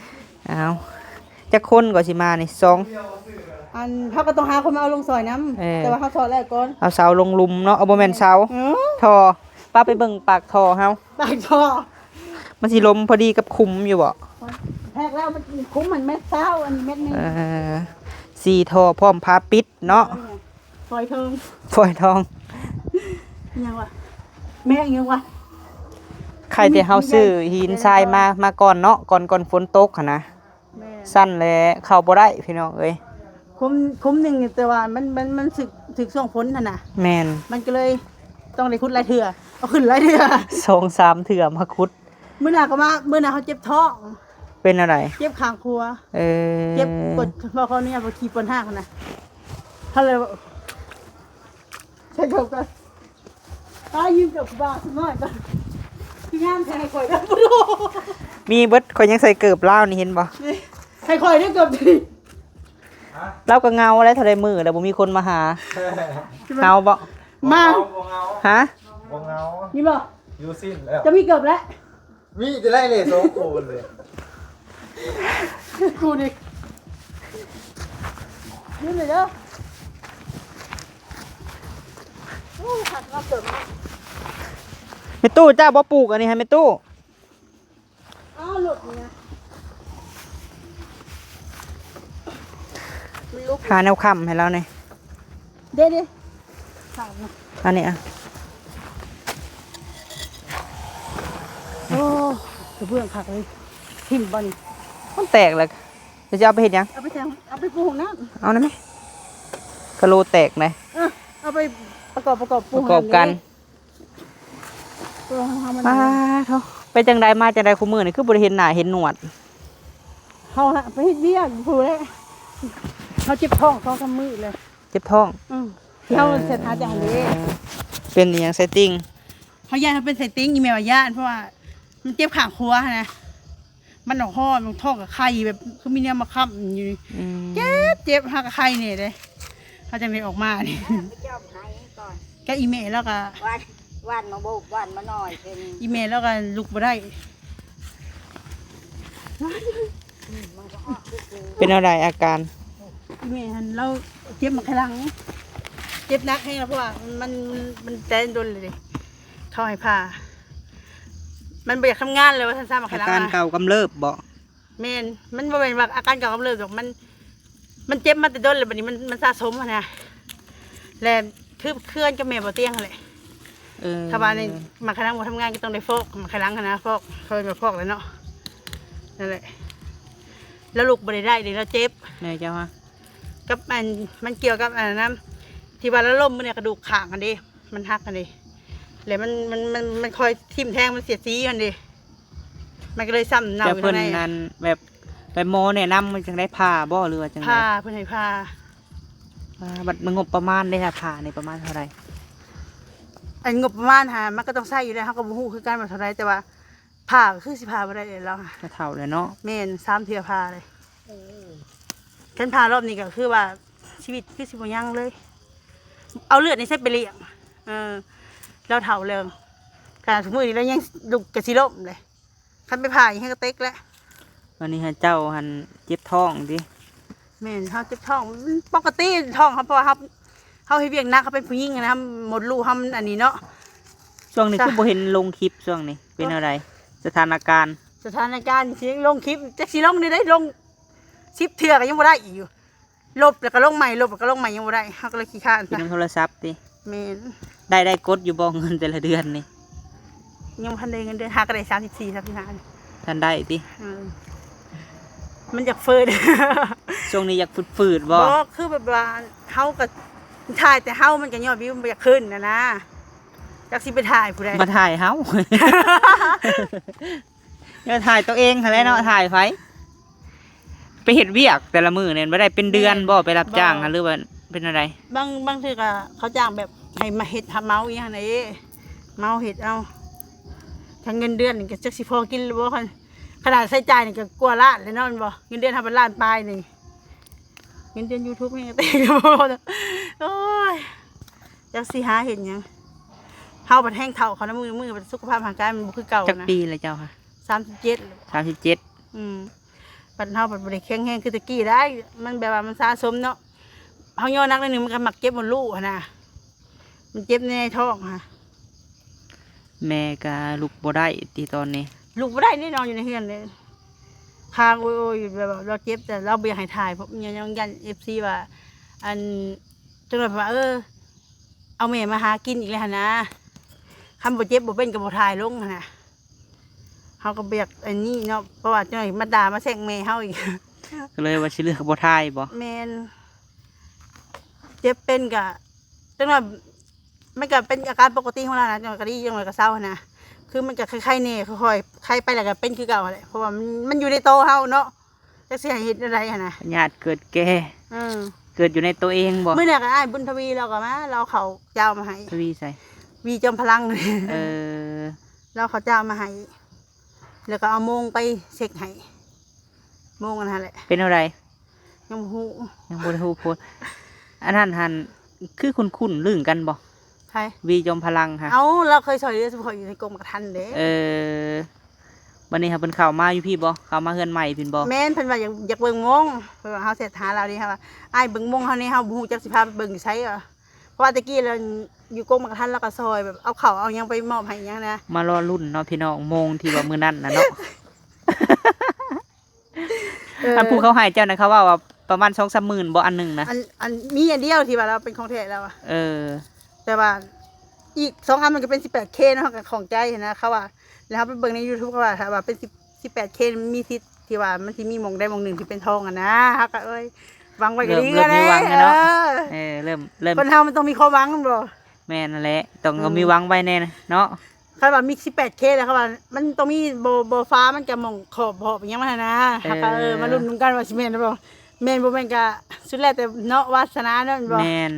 ອ້າວ ຈັກຄົນກໍຊິມານີ້? ສອງ ອັນ ເຮົາກໍຕ້ອງຫາຄົນມາເອົາລົງຊ່ອຍນຳ. ເອີ ແຕ່ວ່າເຮົາຊອດແລ້ວກ່ອນ ເອົາເສົາລົງຫຼຸມເນາະ. ເອົາ ບໍ່ແມ່ນເສົາ ເອີ ທໍ່. ປະ ໄປເບິ່ງປາກທໍ່ເຮົາ ປາກທໍ່ ມັນຊິລົມພໍດີກັບຂຸມຢູ່ບໍ? ແທກແລ້ວ ມັນຂຸມມັນແມັດຊາວ ອັນນີ້ແມັດໜຶ່ງ. ເອີ ສີ່ທໍ່ພ້ອມຝາປິດເນາະ. ຝອຍທອງ ຝອຍທອງ ອີຫຍັງວະ ແມ່ນຫຍັງວະ? ໄຄແຕ່ເຮົາຊື້ຫີນຊາຍມາ ມາກ່ອນເນາະ ກ່ອນ ກ່ອນຝົນຕົກຫັ້ນນະ. ແມ່ນ ຊັ້ນແຫຼະເຂົ້າບໍ່ໄດ້ພີ່ນ້ອງເອີຍ. ຂຸມ ຂຸມໜຶ່ງ ແຕ່ວ່າມັນ ມັນ ມັນຖືກ ຖືກຊ່ວງຝົນຫັ້ນນະ. ແມ່ນ ມັນກະເລີຍຕ້ອງໄດ້ຂຸດຫຼາຍເທື່ອ ເອົາຂຶ້ນຫຼາຍເທື່ອ ສອງສາມເທື່ອມາຂຸດ. ມື້ໜ້າກໍມາ ມື້ໜ້າເຮົາເຈັບທ້ອງ. ເປັນແນວໃດ? ເຈັບຂ້າງຂວາ. ເອີ ເຈັບ ບໍ່ ຂໍອະນຸຍາດ ບໍ່ຂີ່ປ່ອນທາງຫັ້ນນະ. ເຮົາເລີຍ ໃສ່ເກີບກ່ອນ ຕາຍ ຢືມເກີບຜູ້ບ່າວສັກໜ້ອຍກ່ອນ. ງາມໃສ່ໃຫ້ຂ້ອຍເດີ ບໍ່ຮູ້ ມີເບິດ ຂ້ອຍຍັງໃສ່ເກີບລາວນີ້ ເຫັນບໍ່? ໃຫ້ຂ້ອຍເດີເກີບນີ້ ລາວກໍເຫງົາແລ້ວ ເທົ່າໃດມື້ແລ້ວບໍ່ມີຄົນມາຫາ ເຫງົາບໍ່? ມາ ບໍ່ເຫງົາ ຮະ? ບໍ່ເຫງົາ ມີບໍ່? ຢູ່ສິ້ນແລ້ວ ຈະມີເກີບແລ້ວ ມີແຕ່ໄດ້ເລີຍສອງໂຕເລີຍ ກູນີ້ ຢືມເລີຍເດີ ໂອ້ຍ ຄັກເນາະເກີບເນາະ ແມ່ຕູ້ ເຈົ້າບໍ່ປູກອັນນີ້ໃຫ້ແມ່ຕູ້? ອ້າວ ຫຼຸດນີ້ນະ ມັນລຸກ ຫາແນວຄ້ຳໃຫ້ລາວແດ່ ເດ້ໆ ຂາດນະ ອັນນີ້ອະ ໂອ້ ກະເບື້ອງຄັກເລີຍ ຖິ້ມບໍ່ນີ້ ມັນແຕກແລ້ວ ຈະເອົາໄປເຮັດຫຍັງ? ເອົາໄປໃສ່ ເອົາໄປປູຫ້ອງນ້ຳ ເອົາໄດ້ໄໝ? ກະໂຫຼແຕກໄດ໋ ເອີ ເອົາໄປປະກອບ ປະກອບປູ ປະກອບກັນ ເອີ ເອົາມັນ ປາໂທ້ ໄປຈັ່ງໃດມາຈັ່ງໃດ ຄູ່ມື້ນີ້ຄືບໍ່ໄດ້ເຫັນໜ້າເຫັນໜວດ? ເຮົາຫະໄປເຮັດວຽກພຸ້ນແຫຼະ ເຮົາເຈັບທ້ອງສອງສາມມື້ແລ້ວ ເຈັບທ້ອງ ອືມ ທີ່ເຮົາ ເອີ ເສດຫາຈາກຫັ້ນເດ້ ເປັນອີ່ຫຍັງ ໄຊຕິ່ງ? ເຮົາຢ້ານເຮົາເປັນໄຊຕິ່ງ ອີ່ແມ່ວ່າຢ້ານ ເພາະວ່າມັນເຈັບຂ້າງຂວາຫັ້ນນະ ມັນອອກຮ້ອນ ທ້ອງກະໄຂ່ແບບຄືມີແນວມາຄ້ຳຢູ່ ອືມ ເຈັບ ເຈັບ ຫາກະໄຂ່ແດ່ເດ້ ເຮົາຈັ່ງໄດ້ອອກມານີ້ ເຈົ້າໄຫ້ກ່ອນ ກະອີ່ແມ່ລາວກະ ຫວ່ານ ຫວ່ານມາໂບກ ຫວ່ານມາໜ້ອຍເປັນ ອີ່ແມ່ລາວກະລຸກບໍ່ໄດ້ ອືມ ມັນກໍອອກຄືໆ ເປັນແນວໃດອາການ? ອີ່ແມ່ຫັ້ນລາວເຈັບໝາກໄຂ່ຫຼັງ ເຈັບໜັກແຮງ ເພາະວ່າມັນ ມັນແຕ່ດົນເລີຍເດ້ ເຂົາໃຫ້ຜ່າ ມັນບໍ່ຢາກທຳງານເລີຍວ່າຊັ້ນຊະ ໝາກໄຂ່ຫຼັງ ອາການເກົ່າກຳເລີບບໍ? ແມ່ນ ມັນບໍ່ແມ່ນວ່າອາການເກົ່າກຳເລີບດອກ ມັນ ມັນເຈັບມາແຕ່ດົນແລ້ວ ບັດນີ້ມັນ ມັນສະສົມຫັ້ນນະ ແລະ ຄືເຄືອນກັບແມ່ບໍ່ຕຽງຫັ້ນແຫຼະ ເອີ ຖ້າວ່ານີ້ໝາກໄຂ່ຫຼັງບໍ່ທຳງານກໍຕ້ອງໄດ້ຟອກ ໝາກໄຂ່ຫຼັງຫັ້ນນະ ຟອກ ເຂົາເອີ້ນວ່າຟອກແຫຼະເນາະ ນັ້ນແຫຼະ ລາວລຸກບໍ່ໄດ້ໄດ້ເດ້ ລາວເຈັບ ແມ່ເຈົ້າຫະ ກັບອັນ ມັນກ່ຽວກັບອັນນັ້ນນຳ ທີ່ວ່າລາວລົ້ມມື້ນີ້ ກະດູກຂ້າງຫັ້ນເດ້ ມັນຫັກຫັ້ນເດ້ ແລ້ວມັນ ມັນ ມັນ ມັນຄ່ອຍຖິ້ມແທງ ມັນເສຍສີຫັ້ນເດ້ ມັນກໍເລີຍຊ້ຳເນົ່າຢູ່ ແຕ່ເພິ່ນນັ້ນແບບ ແບບໝໍແນະນຳຈັ່ງໃດ ຜ່າບໍ່ ຫຼືວ່າຈັ່ງໃດ? ຜ່າ ເພິ່ນໃຫ້ຜ່າ ອ່າ ບັດງົບປະມານເດ້ ຖ້າຜ່ານີ້ປະມານເທົ່າໃດ? ອັນງົບປະມານຫາ ມັນກໍຕ້ອງໃຊ້ຢູ່ແລ້ວ ເຮົາກໍບໍ່ຮູ້ຄືກັນວ່າເທົ່າໃດ ແຕ່ວ່າຜ່າກໍຄືຊິຜ່າບໍ່ໄດ້ແລ້ວ ລາວເຖົ້າແລ້ວເນາະ ແມ່ນ ສາມເທື່ອຜ່າເລີຍ ເອີ ຄັນຜ່າລອບນີ້ກໍຄືວ່າຊີວິດຄືຊິບໍ່ຍັງເລີຍ ເອົາເລືອດນີ້ໃສໄປລ້ຽງ ເອີ ລາວເຖົ້າແລ້ວ ຂະໜາດທຸກມື້ນີ້ລາວຍັງລຸກກະຊິລົ້ມເລີຍ ຄັນໄປຜ່າອີກແຮງກະເຕັກແຫຼະ ອັນນີ້ຫາເຈົ້າຫັ້ນເຈັບທ້ອງຕິ? ແມ່ນ ເຮົາເຈັບທ້ອງ ມັນປົກກະຕິທ້ອງເຮົາ ເພາະວ່າເຮົາ ເຮົາເຮັດວຽກໜັກ ເຮົາເປັນຜູ້ຍິງຫັ້ນນະ ມົດລູກເຮົາມັນອັນນີ້ເນາະ ຊ່ວງນີ້ຄືບໍ່ເຫັນລົງຄລິບ ຊ່ວງນີ້ເປັນແນວໃດ ສະຖານະການ? ສະຖານະການຊິລົງຄລິບ ຈັກຊິລົງແນວໃດ ລົງສິບເທື່ອກໍຍັງບໍ່ໄດ້ອີກຢູ່ ລົບແລ້ວກໍລົງໃໝ່ ລົບແລ້ວກໍລົງໃໝ່ ຍັງບໍ່ໄດ້ ເຮົາກໍເລີຍຂີ້ຄ້ານ ເປັນນຳໂທລະສັບຕິ? ແມ່ນ ໄດ້ ໄດ້ກົດຢູ່ບໍ່ເງິນແຕ່ລະເດືອນນີ້? ຍັງບໍ່ທັນໄດ້ເງິນເດືອນ ຫາກໍໄດ້ສາມສິບສີ່ ສາມສິບຫ້າ ທັນໄດ້ຕິ? ເອີ ມັນຢາກຝືດ ຊ່ວງນີ້ຢາກຝືດໆບໍ່? ບໍ່ ຄືແບບວ່າເຮົາກໍຖ່າຍແຕ່ເຮົາ ມັນກໍຍອດວິວມັນບໍ່ຢາກຂຶ້ນຫັ້ນນະ ຈັກຊິໄປຖ່າຍຜູ້ໃດ ມາຖ່າຍເຮົາ ເອີ ຖ່າຍໂຕເອງຫັ້ນແຫຼະເນາະ ເອີ ຖ່າຍໃຜ? ໄປເຮັດວຽກແຕ່ລະມື້ນີ້ບໍ່ໄດ້ເປັນເດືອນບໍ່? ແມ່ນ ໄປຮັບຈ້າງ ບໍ່ ຫັ້ນ ຫຼືວ່າເປັນແນວໃດ? ບາງ ບາງເທື່ອກໍເຂົາຈ້າງແບບໃຫ້ມາເຮັດ ຮັບເໝົາອີ່ຫຍັງຫັ້ນເດ້ ເໝົາເຮັດເອົາ ຄັນເງິນເດືອນນີ້ກໍຈັກຊິພໍກິນຫຼືບໍ່ ຄັນຂະໜາດໃຊ້ຈ່າຍນີ້ກໍກວ່າລ້ານແລ້ວເນາະ ແມ່ນບໍ່? ເງິນເດືອນເຮົາເປັນລ້ານປາຍນີ້ ເງິນເດືອນຢູທູບນີ້ກໍເຕັມ ໂອ້ຍ ຈັກຊິຫາເຮັດຫຍັງ ເຮົາບັດແຮງເຖົ້າເຂົ້ານຳມື້ ມື້ບັດສຸຂະພາບຮ່າງກາຍມັນບໍ່ຄືເກົ່ານະ. ຈັກປີແລ້ວເຈົ້າຄະ? ສາມສິບເຈັດ ສາມສິບເຈັດ ອືມ ບັດເຮົາບັດບໍ່ໄດ້ແຂງແຮງຄືແຕ່ກີ້ໄດ໋ ມັນແບບວ່າມັນສະສົມເນາະ ເຮົາຍໍໜັກໜ້ອຍໜຶ່ງມັນກໍມັກເຈັບມົດລູກຫັ້ນນະ ມັນເຈັບໃນທ້ອງຫັ້ນ ແມ່ກໍລຸກບໍ່ໄດ້ຕິຕອນນີ້? ລຸກບໍ່ໄດ້ເດ້ ນອນຢູ່ໃນເຮືອນເດ້ ຄາງໂອຍໆ ແບບວ່າລາວເຈັບ ແຕ່ລາວບໍ່ຢາກໃຫ້ຖ່າຍ ເພາະຍັງຢ້ານເອັຟຊີວ່າ ອັນ ຈັ່ງໃດວ່າ ເອີ ເອົາແມ່ມາຫາກິນອີກແລ້ວຫັ້ນນະ ຄັນບໍ່ເຈັບບໍ່ເປັນກໍບໍ່ຖ່າຍລົງຫັ້ນນະ ເຮົາກໍບໍ່ຢາກອັນນີ້ເນາະ ເພາະວ່າຈັ່ງໃດມາດ່າມາແຊ່ງແມ່ເຮົາອີກ ກໍເລີຍວ່າຊິເລືອກບໍ່ຖ່າຍບໍ? ແມ່ນ ເຈັບເປັນກະ ຈັ່ງໃດມັນກະເປັນອາການປົກກະຕິຂອງລາວນະ ຈັ່ງໃດກະດີ ຈັ່ງໃດກະເຊົາຫັ້ນນະ ຄືມັນກະໄຄໆແດ່ ຄ່ອຍໆໄຄໄປແລ້ວກະເປັນຄືເກົ່າຫັ້ນແຫຼະ ເພາະວ່າມັນ ມັນຢູ່ໃນໂຕເຮົາເນາະ ຈັກຊິໃຫ້ເຮັດແນວໃດຫັ້ນນະ ພະຍາດເກີດແກ່ ເອີ ເກີດຢູ່ໃນໂຕເອງບໍ? ມື້ນັ້ນກໍອ້າຍບຸນທະວີລາວກໍມາ ລາວເອົາເຂົ້າເຈົ້າມາໃຫ້ ທະວີໃສ? ວີຈອມພະລັງ ເອີ ລາວເອົາເຂົ້າເຈົ້າມາໃຫ້ ແລ້ວກໍເອົາໂມງໄປເຊັກໃຫ້ ໂມງອັນນັ້ນແຫຼະ ເປັນແນວໃດ? ຍັງບໍ່ຮູ້ ຍັງບໍ່ໄດ້ຮູ້ຜົນ. ອັນນັ້ນຫັ້ນ ຄືຄຸ້ນໆ ລຶ້ງກັນບໍ່? ໃຜ? ວີ ຈອມພະລັງຫະ. ເອົ້າ ລາວເຄີຍຊ່ອຍເຫຼືອຊຸມຂ້ອຍຢູ່ໃນກົງໝາກກະທັນເດ້. ເອີ ບັດນີ້ຫາເພິ່ນເຂົ້າມາຢູ່ພີ້ບໍ່? ເຂົ້າມາເຮືອນໃໝ່ພີ້ບໍ່? ແມ່ນ ເພິ່ນວ່າຢາກ ຢາກເບິ່ງໂມງ ເພິ່ນວ່າເຮົາແຊັດຫາລາວນີ້ ເຮົາວ່າ ອ້າຍເບິ່ງໂມງເຮົານີ້ ເຮົາບໍ່ຮູ້ຈັກຊິພາໄປເບິ່ງຢູ່ໃສວ່າ ເພາະວ່າແຕ່ກີ້ລາວຢູ່ກົງໝາກກະທັນ ລາວກໍຊ່ອຍແບບເອົາເຂົ້າເອົາຫຍັງໄປມອບໃຫ້ຫຍັງນະ ມາລໍລຸ້ນເນາະພີ່ນ້ອງ ໂມງທີ່ວ່າມື້ນັ້ນນະເນາະ. ເອີ ອັນຜູ້ເຂົາໃຫ້ເຈົ້ານະ ເຂົາເວົ້າວ່າປະມານສອງສາມໝື່ນບໍ່ ອັນໜຶ່ງນະ? ອັນ ອັນ ມີອັນດຽວທີ່ວ່າລາວເປັນຂອງແທ້ລາວອະ. ເອີ ແຕ່ວ່າອີກສອງອັນມັນກໍເປັນສິບແປດເຄເນາະ ເຮົາກໍຂ້ອງໃຈຫັ້ນນະ ເຂົາວ່າ ແລ້ວເຮົາໄປເບິ່ງໃນຢູທູບ ເຂົາວ່າຖ້າວ່າເປັນສິບ ສິບແປດເຄ ມີສິດທີ່ວ່າມັນຊິມີໝ່ອງໃດໝ່ອງໜຶ່ງທີ່ເປັນທອງຫັ້ນນະ ເຮົາກໍ ເອີຍ ຫວັງໄວ້ກໍດີ ເລີ່ມ ເລີ່ມມີຫວັງແລ້ວເນາະ. ເອີ ເອີ ເລີ່ມ ເລີ່ມ ຄົນເຮົາມັນຕ້ອງມີຄວາມຫວັງແມ່ນບໍ່? ແມ່ນຫັ້ນແຫຼະ ຕ້ອງ ເອີ ມີຫວັງໄວ້ແດ່ເນາະ. ຄັນວ່າມີສິບແປດເຄແລ້ວ ເຂົາວ່າມັນຕ້ອງມີບໍ່ ບໍ່ຟ້າ ມັນກະໝ່ອງຂອບ ຂອບຫຍັງມັນຫັ້ນນະ ເອີ ເຮົາກໍ ເອີ ມາລຸ້ນນຳກັນວ່າຊິແມ່ນຫຼືບໍ່ ແມ່ນບໍ່ແມ່ນກະສຸດແລ້ວແຕ່ເນາະ ວາສະໜາເນາະ ແມ່ນບໍ່? ແມ່ນ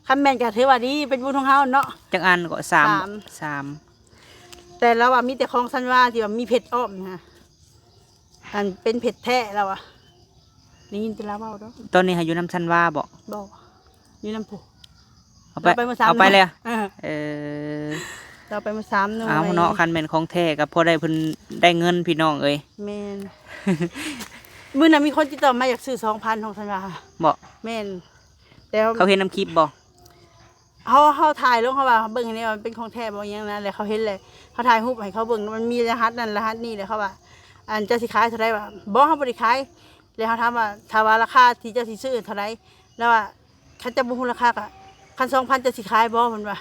ຄັນແມ່ນກະຖືວ່າດີ ເປັນບຸນຂອງເຮົາເນາະ. ຈັກອັນກໍ? ສາມ ສາມ ສາມ ແຕ່ລາວວ່າມີແຕ່ຂອງສັນວາທີ່ວ່າມີເພັດອ້ອມນະ ອັນເປັນເພັດແທ້ລາວວ່າ ໄດ້ຍິນແຕ່ລາວເວົ້າເນາະ. ຕອນນີ້ຫາຢູ່ນຳສັນວາບໍ່? ບໍ່ ຢູ່ນຳຜູ້ ເອົາໄປ ເອົາໄປມື້ສາມ ເອົາໄປແລ້ວ. ເອີ ເອີ ເອົາໄປມື້ສາມໜ່ວຍ. ເອົາເນາະ ຄັນແມ່ນຂອງແທ້ກໍພໍໄດ້ເພິ່ນໄດ້ເງິນພີ່ນ້ອງເອີຍ. ແມ່ນ ມື້ນັ້ນມີຄົນຕິດຕໍ່ມາຢາກຊື້ສອງພັນຂອງສັນວາ. ບໍ່? ແມ່ນ ແຕ່ເຂົາເຫັນນຳຄລິບບໍ່? ເຮົາ ເຮົາຖ່າຍລົງ ເຮົາວ່າເບິ່ງໃຫ້ແດ່ວ່າມັນເປັນຂອງແທ້ບໍ່ ອີ່ຫຍັງນະ ແລ້ວເຂົາເຫັນແຫຼະ ເຮົາຖ່າຍຮູບໃຫ້ເຂົາເບິ່ງ ມັນມີລະຫັດນັ້ນລະຫັດນີ້ ແລ້ວເຂົາວ່າ ອັນ ເຈົ້າຊິຂາຍເທົ່າໃດ? ວ່າ ບໍ່ ເຮົາບໍ່ໄດ້ຂາຍ. ແລ້ວເຮົາຖາມວ່າ ຖ້າວ່າລາຄາທີ່ເຈົ້າຊິຊື້ເທົ່າໃດ? ລາວວ່າ ຄັນເຈົ້າບໍ່ຮູ້ລາຄາກໍ ຄັນສອງພັນເຈົ້າຊິຂາຍບໍ່? ເພິ່ນວ່າ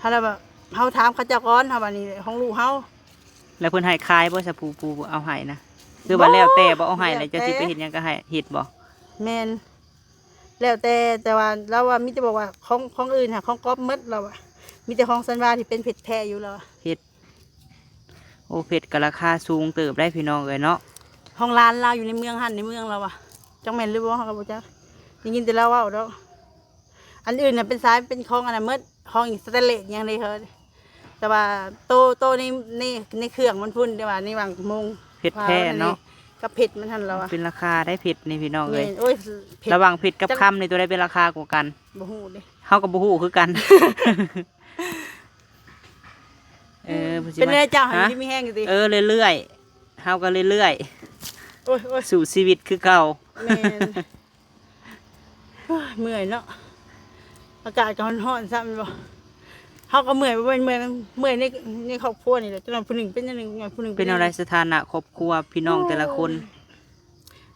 ເຮົາລະວ່າ ເຮົາຖາມເຂົາເຈົ້າກ່ອນ ເຮົາວ່ານີ້ຂອງລູກເຮົາ. ແລ້ວເພິ່ນໃຫ້ຂາຍບໍ່ຊະ ຜູ້ ຜູ້ເອົາໃຫ້ນະ? ຄືວ່າແລ້ວແຕ່ບໍ່ ເອົາໃຫ້ແລ້ວເຈົ້າຊິໄປເຮັດຫຍັງກໍໃຫ້ເຮັດບໍ່? ແມ່ນ ແລ້ວແຕ່ ແຕ່ວ່າລາວວ່າມີແຕ່ບອກວ່າຂອງ ຂອງອື່ນຫາຂອງກອບໝົດ ລາວວ່າ ມີແຕ່ຂອງສັນວາທີ່ເປັນເພັດແທ້ຢູ່ ລາວວ່າ. ເພັດ ໂອ້ ເພັດກໍລາຄາສູງເຕີບໄດ໋ພີ່ນ້ອງເອີຍເນາະ. ຂອງຫຼານລາວຢູ່ໃນເມືອງຫັ້ນໃນເມືອງ ລາວວ່າ ຈັກແມ່ນຫຼືບໍ່ ເຮົາກໍບໍ່ຈັກ ໄດ້ຍິນແຕ່ລາວເວົ້າດອກ. ອັນອື່ນນະເປັນສາຍ ເປັນຂອງອັນນັ້ນໝົດ ຂອງສະແຕນເລດຫຍັງເດ້ເຮີ້ຍ ແຕ່ວ່າໂຕ ໂຕໃນ ໃນ ໃນເຄື່ອງມັນພຸ້ນ ແຕ່ວ່າໃນຫວ່າງໂມງ ເພັດແທ້ເນາະ ກັບເພັດມັນຫັ້ນລະວ່າ ເປັນລາຄາໄດ໋ເພັດນີ້ພີ່ນ້ອງເອີຍ. ແມ່ນ ໂອ້ຍ ເພັດ ລະຫວ່າງເພັດກັບຄຳນີ້ ໂຕໃດເປັນລາຄາກວ່າກັນ? ບໍ່ຮູ້ເດ້ ເຮົາກໍບໍ່ຮູ້ຄືກັນ. ເອີ ເປັນແນວເຈົ້າຫັ້ນ ຢູ່ດີມີແຮງຢູ່ຕິ? ເອີ ເລື້ອຍໆ ເຮົາກໍເລື້ອຍໆ ໂອ້ຍ ໂອ້ຍ ສູ້ຊີວິດຄືເກົ່າ. ແມ່ນ ໂອ້ຍ ເມື່ອຍເນາະ ອາກາດກໍຮ້ອນໆຊ້ຳແມ່ນບໍ່? ເຮົາກໍເມື່ອຍ ບໍ່ແມ່ນເມື່ອຍ ເມື່ອຍໃນ ໃນຄອບຄົວນີ້ແຫຼະ ຈັກໜ່ອຍຜູ້ໜຶ່ງເປັນ ຈັກໜ່ອຍຜູ້ໜຶ່ງເປັນ. ເປັນແນວໃດສະຖານະຄອບຄົວພີ່ນ້ອງແຕ່ລະຄົນ?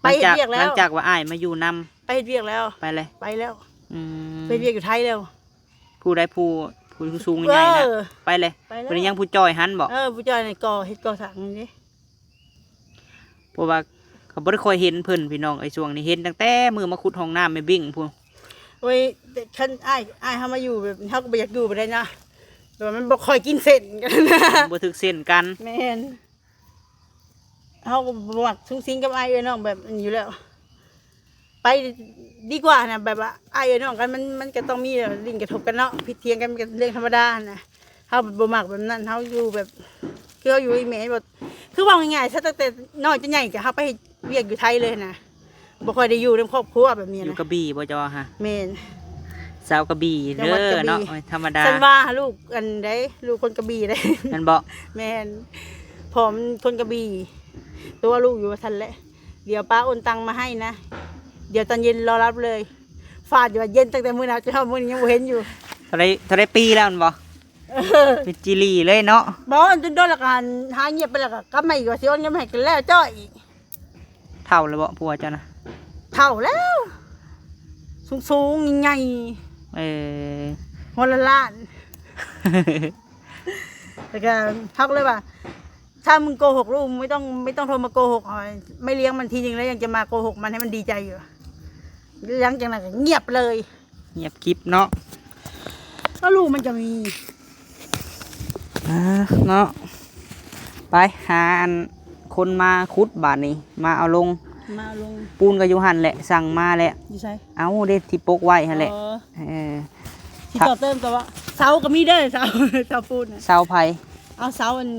ໄປເຮັດວຽກແລ້ວ ຫຼັງຈາກວ່າອ້າຍມາຢູ່ນຳ. ໄປເຮັດວຽກແລ້ວ ໄປເລີຍ ໄປແລ້ວ. ອືມ ໄປເຮັດວຽກຢູ່ໄທແລ້ວ. ຜູ້ໃດ ຜູ້ ຜູ້ສູງໃຫຍ່ນະ? ເອີ ໄປເລີຍ ໄປແລ້ວ. ບໍ່ໄດ້ຍັງຜູ້ຈ່ອຍຫັ້ນບໍ່? ເອີ ຜູ້ຈ່ອຍນີ້ກໍ່ເຮັດກໍ່ສ້າງນີ້ເດ້. ເພາະວ່າກໍບໍ່ໄດ້ຄ່ອຍເຫັນເພິ່ນພີ່ນ້ອງເອີຍ ຊ່ວງນີ້ເຫັນຕັ້ງແຕ່ມື້ມາຂຸດຫ້ອງນ້ຳແມ່ບິ້ງພຸ້ນ. ໂອ້ຍ ແຕ່ຄັນອ້າຍ ອ້າຍເຮົາມາຢູ່ແບບ ເຮົາກໍບໍ່ຢາກຢູ່ປານໃດນະ ແບບວ່າມັນບໍ່ຄ່ອຍກິນເສັ້ນກັນນະ ບໍ່ຖືກເສັ້ນກັນ. ແມ່ນ ເຮົາກໍບໍ່ມັກສຸງສິງກັບອ້າຍເອື້ອຍນ້ອງແບບນັ້ນຢູ່ແລ້ວ. ໄປດີກວ່ານະ ແບບວ່າອ້າຍເອື້ອຍນ້ອງກັນ ມັນ ມັນກໍຕ້ອງມີແບບ ດິ້ນກະທົບກັນເນາະ ຜິດຖຽງກັນ ມັນກໍເລື່ອງທຳມະດາຫັ້ນນະ. ເຮົາບໍ່ມັກແບບນັ້ນ ເຮົາຢູ່ແບບ ຄືເຮົາຢູ່ອີ່ແມ່ບໍ່ ຄືເວົ້າງ່າຍໆຊະ ຕັ້ງແຕ່ນ້ອຍຈົນໃຫຍ່ກໍເຮົາໄປເຮັດວຽກຢູ່ໄທເລີຍນະ ບໍ່ຄ່ອຍໄດ້ຢູ່ນຳຄອບຄົວແບບນີ້ນະ. ຢູ່ກະບີບໍ່ເຈົ້າຫະ? ແມ່ນ ຊາວກະບີເດີເນາະ ທຳມະດາ. ສັນວ່າລູກອັນໃດ ລູກຄົນກະບີເດ້ ແມ່ນບໍ່? ແມ່ນ ພໍ່ມັນຄົນກະບີ ຕົວະລູກຢູ່ວ່າຊັ້ນແຫຼະ. ດຽວປ້າໂອນຕັງມາໃຫ້ນະ ດຽວຕອນເຢັນລໍຮັບເລີຍ. ຟາດຢູ່ວ່າເຢັນຕັ້ງແຕ່ມື້ນັ້ນຈົນຮອດມື້ນີ້ຍັງບໍ່ເຫັນຢູ່. ເທົ່າໃດ ເທົ່າໃດປີແລ້ວແມ່ນບໍ່? ເອີ ເປັນຈີລີເລີຍເນາະ. ບໍ່ ຈົນໂດນແລ້ວກໍຫາງຽບໄປ ແລ້ວກໍກັບມາອີກວ່າຊິໂອນເງິນມາໃຫ້ ກໍແລ້ວຈ້ອຍອີກ. ເຖົ້າແລ້ວບໍ່ຜົວເຈົ້ານະ? ເຖົ້າແລ້ວ ສູງໆ ໃຫຍ່. ເອີ ຫົວລ້ານໆ. ແລ້ວກໍເຮົາກໍເລີຍວ່າ ຖ້າມຶງໂກຫົກລູກ ບໍ່ຕ້ອງ ບໍ່ຕ້ອງໂທມາໂກຫົກ ແມ່ລ້ຽງມັນທີໜຶ່ງແລ້ວ ຍັງຈະມາໂກຫົກມັນໃຫ້ມັນດີໃຈຢູ່. ຫຼັງຈາກນັ້ນກໍງຽບເລີຍ ງຽບກິບເນາະ. ແລ້ວລູກມັນຈະມີ ອ່າ ເນາະ. ໄປຫາອັນຄົນມາຂຸດບາດນີ້ ມາເອົາລົງ ມາເອົາລົງ. ປູນກໍຢູ່ຫັ້ນແຫຼະ ສັ່ງມາແລ້ວ. ຢູ່ໃສ? ເອົາເດ້ ທີ່ປົກໄວ້ຫັ້ນແຫຼະ. ເອີ ເອີ ຊິຕໍ່ເຕີມກໍວ່າ ເສົາກໍມີເດີ ເສົາ ເສົາປູນນະ. ເສົາໃຜ? ເອົາເສົາອັນ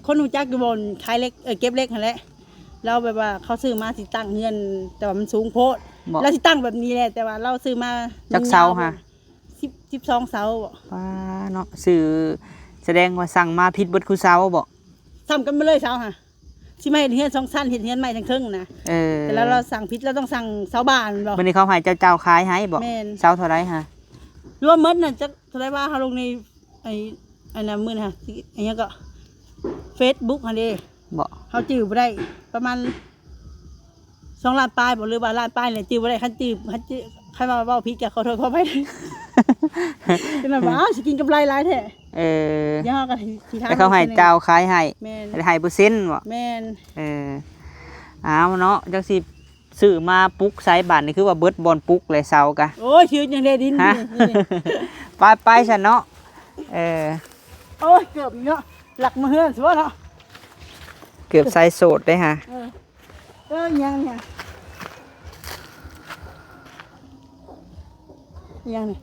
ຄົນຮູ້ຈັກຢູ່ບ່ອນຂາຍເຫຼັກ ເອີ ເກັບເຫຼັກຫັ້ນແຫຼະ. ລາວແບບວ່າເຂົາຊື້ມາຊິຕັ້ງເຮືອນ ແຕ່ວ່າມັນສູງໂພດ. ບໍ່ ລາວຊິຕັ້ງແບບນີ້ແຫຼະ ແຕ່ວ່າລາວຊື້ມາ ຈັກເສົາຫະ? ສິບ ສິບສອງເສົາບໍ? ປ້າເນາະ ຊື້ ສະແດງວ່າສັ່ງມາຜິດເບິດຄູ່ເສົາບໍ? ສ່ຳກັນໝົດເລີຍເສົາຫະ. ຊິມາເຮັດເຮືອນສອງຊັ້ນ ເຮັດເຮືອນໄມ້ທັງເທິງນະ. ເອີ ແຕ່ລາວ ລາວສັ່ງຜິດ ລາວຕ້ອງສັ່ງເສົາບ້ານແມ່ນບໍ່? ບັດນີ້ເຂົາໃຫ້ເຈົ້າ ເຈົ້າຂາຍໃຫ້ບໍ? ແມ່ນ. ເສົາເທົ່າໃດຫະ? ລວມໝົດນະ ຈັກເທົ່າໃດວ່າ ເຮົາລົງໃນ ໄອ້ ອັນນັ້ນມື້ນະ ອີຫຍັງເກາະ ເຟສບຸກຫັ້ນເດ້. ບໍ່ ເຮົາຈື່ບໍ່ໄດ້ ປະມານສອງລ້ານປາຍບໍ ຫຼືວ່າລ້ານປາຍແຫຼະ ຈື່ບໍ່ໄດ້. ຄັນຈື່ ຄັນຈື່ ຄັນວ່າເວົ້າຜິດກໍຂໍໂທດຂໍອະໄພ. ຈະນັ້ນວ່າ ອ້າວ ຊິກິນກຳໄລຫຼາຍແທ້. ເອີ ດຽວເຮົາກໍຊິ ຊິຖາມ ແຕ່ເຂົາໃຫ້ເຈົ້າຂາຍໃຫ້. ແມ່ນ. ໃຫ້ເປີເຊັນບໍ? ແມ່ນ. ເອີ ເອົາເນາະ ຈັກຊິ ຊື້ມາປຸກໃສ່ບາດນີ້ ຄືວ່າເບິດບ່ອນປຸກແລ້ວເສົາກະ. ໂອ້ຍ ຊິເຮັດຫຍັງແດ່ດິນ ຮະ? ນີ້ ນີ້ ໄປ ໄປຊັ້ນເນາະ. ເອີ ໂອ້ຍ ເກືອບເນາະ ຫຼັກມາເຮືອນຊິບໍ່ເນາະ ເກືອບສາຍໂສດເດ້ຫະ. ເອີ ເອີ ຫຍັງນີ້ ຫຍັງນີ້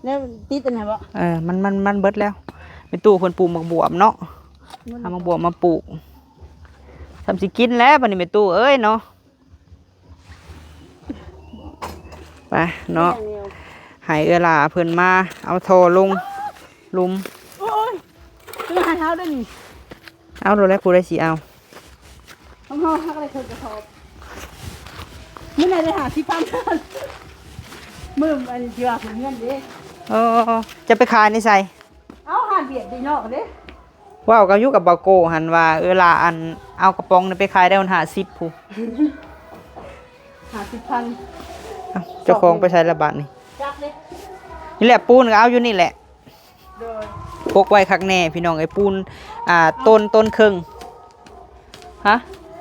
ແນວຕິດອັນນັ້ນບໍ່? ເອີ ມັນ ມັນ ມັນເບິດແລ້ວ. ແມ່ຕູ້ເພິ່ນປູກໝາກບວບເນາະ ມັນ ເອົາໝາກບວບມາປູກ ຊ່ຳຊິກິນແລ້ວບັດນີ້ແມ່ຕູ້ເອີຍເນາະ. ໄປເນາະ ໃຫ້ເອື້ອຍຫຼ້າເພິ່ນມາເອົາທໍ່ລົງຫຼຸມ. ໂອ້ຍ ເອົາໂລດແລ້ວ ຜູ້ໃດຊິເອົາ ຂອງເຮົາ ເຮົາກໍໄດ້ເຄິ່ງກະສອບ. ມື້ນັ້ນໄດ້ຫ້າສິບພັນ ມື້ອັນທີ່ວ່າເປັນເງິນເດ້. ເອີ ຈະໄປຂາຍໃນໃສ? ເອົາ ຮ້ານວຽດຢູ່ນອກເດ້. ເວົ້າກັນຢູ່ກັບບ່າວໂກ້ຫັ້ນວ່າ ເອີ ລາອັນ ເອົາກະປ໋ອງນີ້ໄປຂາຍໄດ້ຮອດຫ້າສິບພຸ້ນ. ຫ້າສິບພັນ ເອົ້າ ເຈົ້າຂອງໄປໃສລະບາດນີ້? ຈັກເດ້ ນີ້ແຫຼະ ປູນກໍເອົາຢູ່ນີ້ແຫຼະ. ໂດຍ ປົກໄວ້ຄັກແນ່ພີ່ນ້ອງເອີຍ ປູນ ອ່າ ຕົ້ນ ຕົ້ນເຄິ່ງ. ຮະ?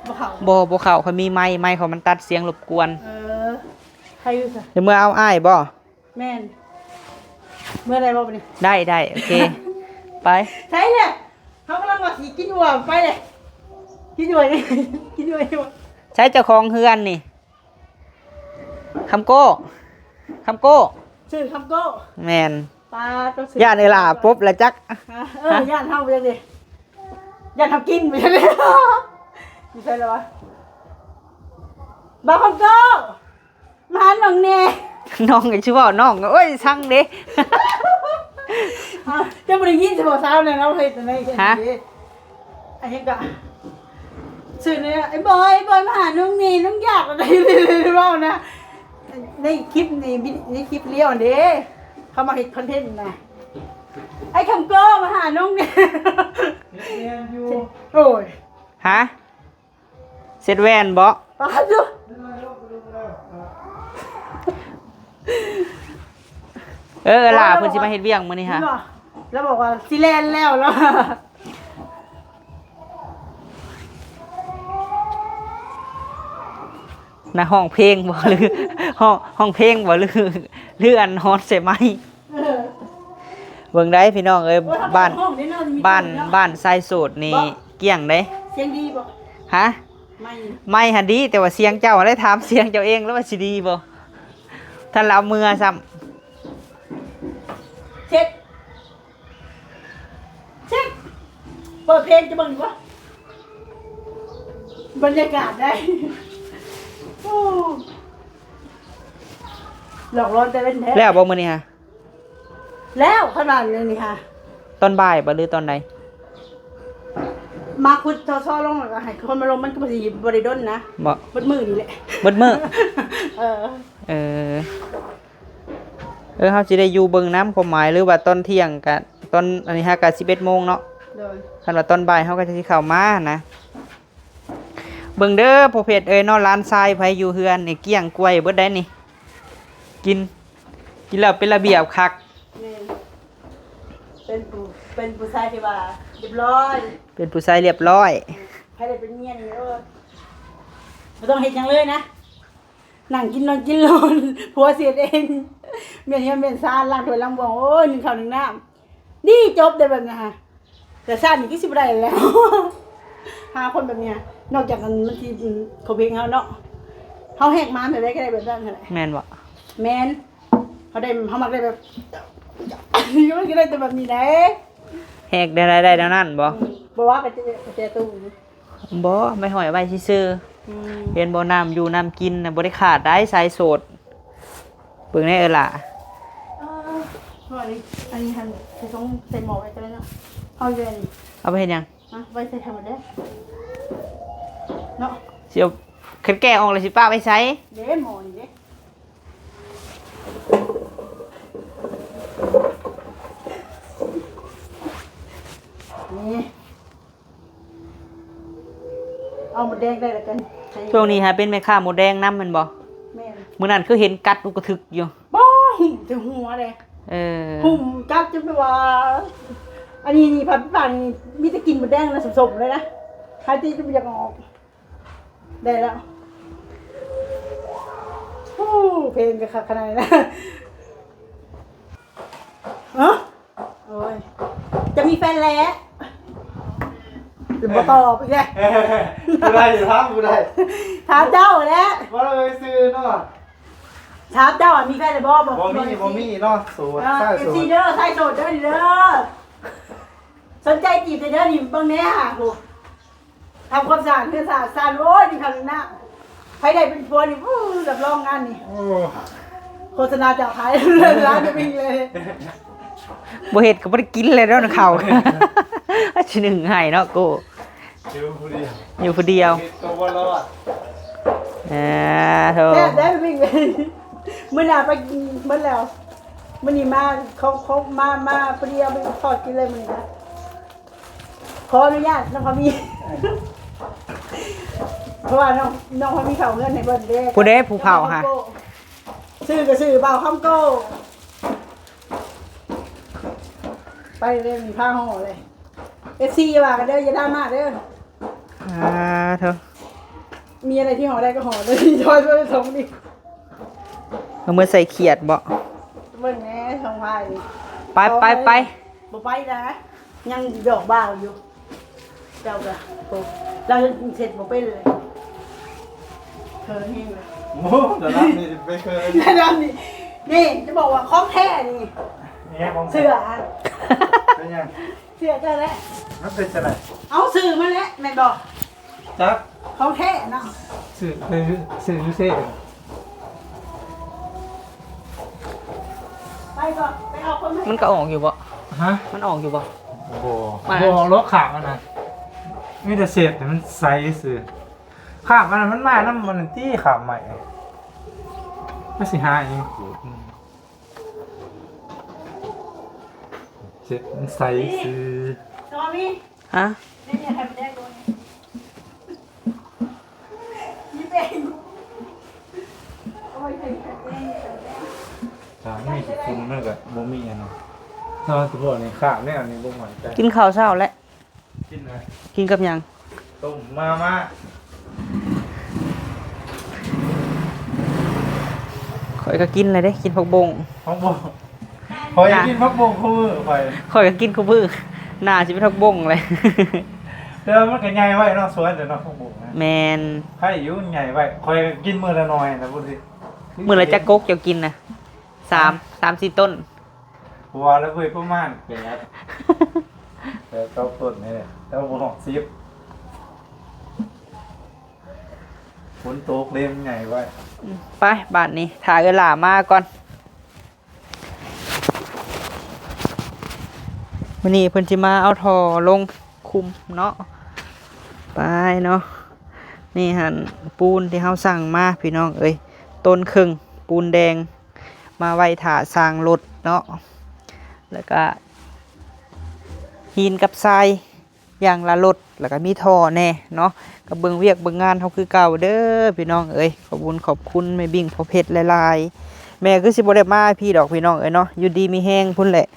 ບໍ່ເຂົ້າ ບໍ່ ບໍ່ເຂົ້າ ຂ້ອຍມີໄມ້ ໄມ້ຂ້ອຍມັນຕັດສຽງລົບກວນ. ເອີ ໃຜຢູ່ຊະ? ດຽວເມືອເອົາອ້າຍບໍ່? ແມ່ນ ເມືອໄດ້ບໍ່ບັດນີ້? ໄດ້ ໄດ້ ໂອເຄ ໄປ. ໃຊ່ແຫຼະ ເຮົາກຳລັງວ່າຊິກິນອົ່ວ ໄປເລີຍ ກິນອົ່ວ ກິນອົ່ວ. ໃສເຈົ້າຂອງເຮືອນນີ້? ຄຳໂກ້ ຄຳໂກ້ ຊື່ຄຳໂກ້. ແມ່ນ ປ້າໂຕ ຢ້ານເອື້ອຍຫຼ້າປົບລະຈັກ. ຮະ? ເອີ ຢ້ານເຮົາຈັ່ງຊີ້ ຢ້ານເຮົາກິນຈັ່ງຊີ້. ຢູ່ໃສລະວະ? ບ່າວຄຳໂກ້ ມາຫານ້ອງແດ່. ນ້ອງກໍຊິເວົ້ານ້ອງ ໂອ້ຍ ຊັງເດ້. ເຈົ້າບໍ່ໄດ້ຍິນຊິບໍ່ ສາວນັ້ນເຮົາເຮັດອັນໃດ? ຮະ? ອັນນີ້ກໍຊື່ນີ້ ໄອ້ບອຍ ບອຍມາຫານ້ອງແດ່ ນ້ອງຢາກ ເວົ້ານະ ໃນຄລິບນີ້ ໃນຄລິບລຽວເດ້ ເຂົາມາເຮັດຄອນເທັນນະ. ໄອ້ຄຳໂກ້ມາຫານ້ອງແດ່. ໂອ້ຍ ຮະ? ເຊັດແວ່ນບໍ? ປາດໂທ້ ເອີ ຫຼ້າເພິ່ນຊິມາເຮັດວຽກມື້ນີ້ຫະ. ລາວບອກວ່າຊິແລ່ນແລ້ວ ລາວ ນະ ຮ້ອງເພງບໍ ຫຼື ຮ້ອງ ຮ້ອງເພງບໍ ຫຼື ຫຼືອັນຮ້ອນໃສ່ໄມ້? ເອີ ເບິ່ງໄດ້ພີ່ນ້ອງເອີຍ ໂອ້ຍ ບ້ານ ເຮົາເປີດຫ້ອງເດ້ເນາະ ມີ ບ້ານ ບ້ານຊາຍໂສດນີ້ ບໍ່ ກ້ຽງເດ້. ສຽງດີບໍ່? ຮະ? ໄມ້ ໄມ້ຫັ້ນດີ ແຕ່ວ່າສຽງເຈົ້າຫັ້ນແຫຼະ ຖາມສຽງເຈົ້າເອງແລ້ວວ່າຊິດີບໍ່? ທ່ານລະເອົາເມືອຊ້ຳ. ເຊັດ ເຊັດ ເປີດເພງຈະເບິ່ງຢູ່ບໍ່? ບັນຍາກາດໄດ້ ໂອ້ ຫຼອກຫຼອນແຕ່ເວັນແທ້. ແລ້ວບໍ່ມື້ນີ້ຫະ? ແລ້ວ ຄັນວ່ານີ້ຫະ ຕອນບ່າຍບໍ່ ຫຼືຕອນໃດ? ມາຂຸດຊໍໆລົງ ແລ້ວກໍໃຫ້ຄົນມາລົງ ມັນກໍບໍ່ຊິ ບໍ່ໄດ້ດົນນະ. ບໍ່ ເບິດມື້ນີ້ແຫຼະ ເບິດມື້. ເອີ ເອີ ເອີ ເຮົາຊິໄດ້ຢູ່ເບິ່ງນຳ ຄວາມໝາຍ ຫຼືວ່າຕອນທ່ຽງກະ ຕອນອັນນີ້ຫາກະສິບເອັດໂມງເນາະ. ໂດຍ ຄັນວ່າຕອນບ່າຍເຮົາກໍຈະຊິເຂົ້າມານະ. ເບິ່ງເດີພໍ່ເພັດເອີຍເນາະ ຫຼານຊາຍໃຜຢູ່ເຮືອນນີ້ ກ້ຽງກວຍເບິດໄດ໋ນີ້. ກິນ ກິນແລ້ວເປັນລະບຽບຄັກ. ແມ່ນ ເປັນຜູ້ ເປັນຜູ້ຊາຍທີ່ວ່າຮຽບຮ້ອຍ ເປັນຜູ້ຊາຍຮຽບຮ້ອຍ. ໃຜໄດ້ເປັນເມຍນີ້ ໂອ້ຍ ບໍ່ຕ້ອງເຮັດຫຍັງເລີຍນະ ນັ່ງກິນນອນກິນໂລດ ຜົວຊິເຮັດເອງ ມ້ຽນເຮືອນມ້ຽນຊານ ລ້າງຖ້ວຍລ້າງບ່ວງ ໂອ້ຍ ໜຶ້ງເຂົ້າໜຶ້ງນ້ຳ. ດີ ຈົບໄດ້ແບບນີ້ຫະ ແຕ່ຊາດນີ້ຄືຊິບໍ່ໄດ້ແລ້ວ ຫາຄົນແບບນີ້ ນອກຈາກມັນ ມັນຊິ ອືມ ເຂົາເພງເຮົາເນາະ ເຮົາແຮກມາແບບໃດກໍໄດ້ແບບນັ້ນຫັ້ນແຫຼະ. ແມ່ນບໍ່? ແມ່ນ ເຮົາໄດ້ ເຮົາມັກໄດ້ແບບ ມັນກໍໄດ້ແຕ່ແບບນີ້ແຫຼະ. ແຮ ແອກໄດ້ ໄດ້ແນວນັ້ນບໍ່? ອືມ ບໍ່ວ່າໄປແຈ ໄປແຈຕູ້ຢູ່. ບໍ່ ໄມ້ຫ້ອຍໄວ້ຊື່ໆ. ອືມ ເຫັນບໍ່ ນ້ຳຢູ່ນ້ຳກິນນະ ບໍ່ໄດ້ຂາດໄດ໋ ສາຍໂສດ. ເບິ່ງແດ່ເອີຫຼ້າ. ເອີ ອັນນີ້ ອັນນີ້ຫັ້ນ ໃສ່ຖົງ ໃສ່ໝໍ້ໄວ້ກໍໄດ້ເນາະ. ເອົາຢູ່ອັນນີ້ ເອົາໄປເຮັດຫຍັງ? ຮະ ໄວ້ໃສ່ໄຂ່ມົດແດງເນາະ. ຊິເອົາ ຄັນແກະອອກແລ້ວຊິປະໄວ້ໃສ? ເດ້ ໝໍ້ນີ້ເດ້ ນີ້ ເອົາມົດແດງໄດ້ແລ້ວກັນ. ຊ່ວງນີ້ຫາເປັນແມ່ຄ້າມົດແດງນຳແມ່ນບໍ່? ແມ່ນ. ມື້ນັ້ນຄືເຫັນກັດອຸກກະທຶກຢູ່. ບໍ່ ຫຸ້ມແຕ່ຫົວເດ້. ເອີ ຫຸ້ມກັດຈົນແບບວ່າ ອັນນີ້ນີ້ ພັດປາກນີ້ມີແຕ່ກິ່ນມົດແດງນະ ສົມໆເລີຍນະ. ຫາຍໃຈຈົນບໍ່ຢາກອອກ. ໄດ້ແລ້ວ. ໂອ້ ເພງກໍຄັກຂະໜາດນັ້ນນະ. ຮະ? ໂອ້ຍ ຈະມີແຟນແລ້ວ. ຈະບໍ່ຕອບອີກແລ້ວ. ຜູ້ໃດ? ຖາມຜູ້ໃດ? ຖາມເຈົ້າແຫຼະ. ວ່າເອີຍຊື່ເນາະ. ຖາມເຈົ້າວ່າມີແຟນແລ້ວບໍ່? ບໍ່ມີ ບໍ່ມີເນາະ. ໂສດ ເອີ ຊາຍໂສດ ເອັຟຊີເດີ ຊາຍໂສດເດີ ເດີ. ສົນໃຈຈີບແດ່ເດີນີ້ ເບິ່ງແດ່ຫາ ໂຫ ທຳຄວາມສະອາດເຮືອນສະອາດຊານ. ໂອ້ຍ ນີ້ຄັນນະ ໃຜໄດ້ເປັນຜົວນີ້ ໂອ້ ຮັບຮອງງານນີ້. ໂອ້ ໂຄສະນາເຈົ້າຂາຍເລີຍ ຮ້ານນີ້ເລີຍ. ບໍ່ເຮັດກໍບໍ່ໄດ້ກິນເລີຍເນາະເຂົ້າ. ຊິໜຶ້ງໃຫ້ເນາະໂກ. ຢູ່ຜູ້ດຽວ ຢູ່ຜູ້ດຽວ ຊີວິດກໍບໍ່ລອດ. ເອີ ໂທ ແຊບເດ້ ມື້ໜ້າໄປກິນເບິດແລ້ວ. ມື້ນີ້ມາ ເຂົາ ເຂົາມາ ມາຜູ້ດຽວ ໄປທອດກິນເລີຍມື້ນີ້ນະ. ຂໍອະນຸຍາດນຳພໍ່ມີ ເພາະວ່ານ້ອງ ນ້ອງພໍ່ມີເຂົ້າເຮືອນໃຫ້ເພິ່ນເດ້. ຜູ້ໃດຜູ້ເຝົ້າຫະ? ຊື່ກໍຊື່ບ່າວຄຳໂກ້. ໄປເລີຍ ມີພາຫໍ່ເລີຍ. ເອັຟຊີ ຢ່າວ່າກັນເດີ ຢ່າດຣາມາເດີ. ອ່າ ໂທ ມີອະໄລທີ່ຫໍ່ໄດ້ກໍຫໍ່ເລີຍ ຍ້ອນບໍ່ໄດ້ສົ່ງນີ້. ເອົາມືໃສ່ຂຽດບໍ? ເບິ່ງແດ່ ສອງພາຍນີ້. ໄປ ໄປ ໄປ. ບໍ່ໄປນະ ຍັງດອກບ່າວຢູ່. ເຈົ້າກໍ ໂອ້ ລາວເຮັດບໍ່ເປັນເລີຍ. ເຂີນແຮງເລີຍ. ໂອ້ ລະດັບນີ້ໄປເຂີນ ລະດັບນີ້. ນີ້ຈະບອກວ່າຂອງແທ້ນີ້. ເສື້ອຫັ້ນ ເປັນຫຍັງ? ເສື້ອເຈົ້າແຫຼະ. ມັນເປັນຈັ່ງໃດ? ເອົາ ຊື່ມັນແຫຼະ ແມ່ນບໍ່? ຈັກ ຂອງແທ້ເນາະ. ຊື້ ໄປຊື້ຢູ່ເຊ. ໄປກໍໄປເອົາຄົນໃໝ່. ມັນກໍອອກຢູ່ບໍ່? ຮະ? ມັນອອກຢູ່ບໍ່? ບໍ່ ບໍ່ອອກ. ລອກຂາບມັນນະ ມີແຕ່ເສດໃຫ້ມັນໃສຊື່. ຂາບມັນນະ ມັນມານຳມັນຕິ ຂາບໃໝ່. ມັນຊິຫາເອງ. ເສດມັນໃສຊື່. ຮະ? ຖ້າມີຂີ້ຝຸ່ນມັນກໍບໍ່ມີອັນນັ້ນ. ເນາະ ສະເພາະນີ້ຂາບແນວນີ້ບໍ່ໝັ້ນໃຈ. ກິນເຂົ້າເຊົ້າແລ້ວ. ກິນນະ. ກິນກັບຫຍັງ? ຕົ້ມມາມ່າ. ຂ້ອຍກໍກິນແລ້ວເດ້ ກິນຜັກບົ້ງ. ຜັກບົ້ງ. ຂ້ອຍກິນຜັກບົ້ງຄູ່ມື້ຂ້ອຍ. ຂ້ອຍກໍກິນຄູ່ມື້. ໜ້າຊິເປັນຜັກບົ້ງແຫຼະ. ແຕ່ວ່າມັນກໍໃຫຍ່ໄວເນາະ ສວນເຈົ້າເນາະ ຜັກບົ້ງນະ. ແມ່ນ. ໃຫ້ຢູ່ ໃຫຍ່ໄວ. ຂ້ອຍກໍກິນມື້ລະໜ່ວຍນະ ບໍ່ໄດ້. ມື້ລະຈັກກົກເຈົ້າກິນນະ? ສາມ ສາມສີ່ຕົ້ນ. ບໍ່ວ່າແລ້ວເວີຍ ປະມານແປດ ແປດເກົ້າຕົ້ນນີ້ແຫຼະ ແຕ່ບໍ່ຮອດສິບ. ຝົນຕົກເດ້ ມັນໃຫຍ່ໄວ. ໄປ ບາດນີ້ຖ້າເອື້ອຍຫຼ້າມາກ່ອນ. ມື້ນີ້ເພິ່ນຊິມາເອົາທໍ່ລົງຄຸມເນາະ. ໄປເນາະ. ນີ້ຫັ້ນ ປູນທີ່ເຮົາສັ່ງມາ ພີ່ນ້ອງເອີຍ ໂຕນເຄິ່ງ ປູນແດງ ມາໄວ້ຖ້າສ້າງລົດເນາະ. ແລ້ວກະຫີນກັບຊາຍຢ່າງລະລົດ ແລ້ວກະມີທໍ່ແດ່ເນາະ. ກະເບິ່ງວຽກເບິ່ງງານເຮົາຄືເກົ່າເດີ ພີ່ນ້ອງເອີຍ. ຂອບບຸນຂອບຄຸນແມ່ບິ້ງພໍ່ເພັດຫຼາຍໆ. ແມ່ຄືຊິບໍ່ໄດ້ມາພີ້ດອກ ພີ່ນ້ອງເອີຍເນາະ, ຢູ່ດີມີແຮງພຸ້ນແຫຼະ.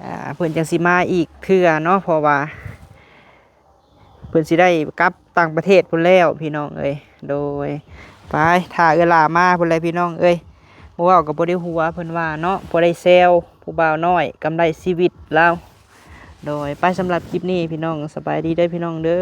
ອ່າ ເພິ່ນຈັ່ງຊິມາອີກເທື່ອເນາະ ເພາະວ່າ ເພິ່ນຊິໄດ້ກັບຕ່າງປະເທດພຸ້ນແລ້ວ ພີ່ນ້ອງເອີຍ. ໂດຍ ໄປ ຖ້າເອື້ອຍຫຼ້າມາພຸ້ນແຫຼະ ພີ່ນ້ອງເອີຍ. ບໍ່ເວົ້າກໍບໍ່ໄດ້ຫົວ ເພິ່ນວ່າເນາະ, ພໍໄດ້ແຊວຜູ້ບ່າວນ້ອຍ ກຳໄລຊີວິດລາວ. ໂດຍ ໄປ ສຳລັບຄລິບນີ້ ພີ່ນ້ອງ ສະບາຍດີເດີ ພີ່ນ້ອງເດີ.